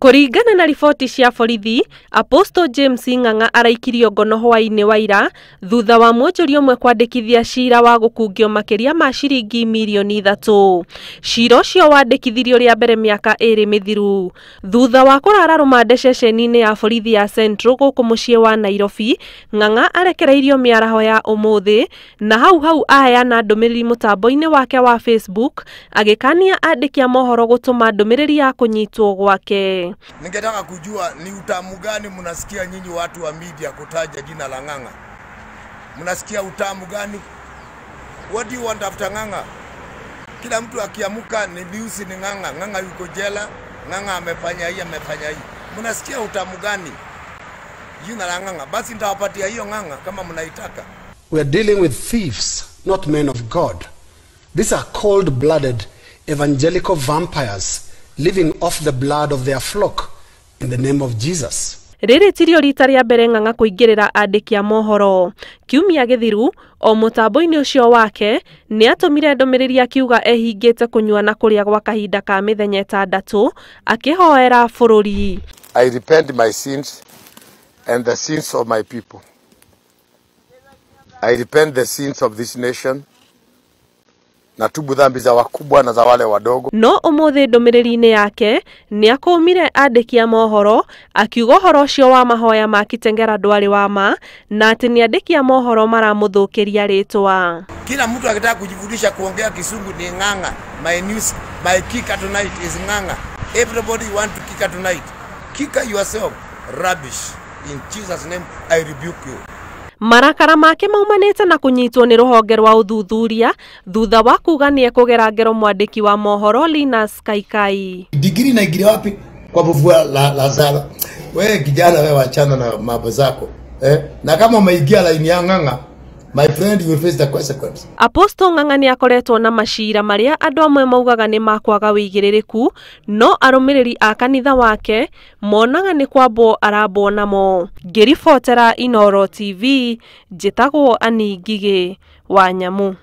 Kũringana na riboti cia borithi, Apostle James Ng'ang'a araikirio ngono hwaĩ-inĩ wa ira thutha wa mwonjoria ũmwe kwandĩkithia cira wa gũkungio makĩria ma ciringi mirioni 3. Cira ũcio wandĩkithirio rĩa mbere mĩaka 2 mĩthiru. Thutha wa kũrara rũmande ceceni-inĩ ya borithi ya Central gũkũ mũciĩ wa Nairobi, Ng'ang'a arekereirio mĩaraho ya ũmũthĩ na hau hau aheana ndũmĩrĩri mũtambo-inĩ wake wa Facebook agĩkania andĩki a mohoro gũtũma ndũmĩrĩri ya kũnyitwo gwake. Ningetaka kujua ni utamu gani mnasikia nyinyi watu wa media kutaja jina la Ng'ang'a. Mnasikia utamu gani? What do you want after Ng'ang'a? Kila mtu akiamuka ni news ni Ng'ang'a. Ng'ang'a yuko jela, Ng'ang'a amefanya hii, amefanya hii. Mnasikia utamu gani? Jina la Ng'ang'a. Basi nitawapatia hiyo Ng'ang'a kama mnaitaka. We are dealing with thieves, not men of God. These are cold-blooded evangelical vampires living off the blood of their flock in the name of Jesus. Rĩrĩ tirio rita rĩa mbere Ng'ang'a kũingĩrĩra andĩki a mohoro. Kiumia gĩthiru o mũtambo-inĩ ũcio wake nĩ atũmire ndũmĩrĩri akiuga ehingĩte kũnyua na kũrĩa gwa kahinda ka mĩthenya 6 akĩhoera bũrũri. I repent my sins and the sins of my people. I repent the sins of this nation. Natubu dhambi za wakubwa na za wale wadogo. No ũmũthĩ ndũmĩrĩri-inĩ yake nĩ akũmire andĩki a mohoro akiuga ũhoro ũcio wa mahoya ma Kitengela ndwarĩ wa ma na atĩ nĩ andĩki a mohoro maramũthũkĩria rĩtwa. Kila mtu akitaka kujifundisha kuongea Kisungu ni Ng'ang'a. My news, my kicker tonight is Ng'ang'a. Everybody want to kicker tonight. Kicker yourself. Rubbish. In Jesus name I rebuke you. Marakara make maumanĩte na kũnyitwo nĩ rũhonge rwa ũthuthuria thutha wa kuga nĩ ekũgera ngero mwandĩki wa mohoro Linus Kaikai. Digiri na igiri wapi kwa vuvua la Lazaro? Wewe kijana, wewe wachana na mambo zako. Na kama umeingia line ya Ng'ang'a, my friend, you will face the consequence. Apostle Ng'ang'a nĩ akoretwo na macira marĩa andũ amwe maugaga nĩ makwaga wĩigĩrĩrĩku, no arũmĩrĩri a kanitha wake monaga nĩ kwambwo arambwo namo. Ngĩribotera Inooro TV, njĩtagwo Annie Ngigĩ wa Nyamu.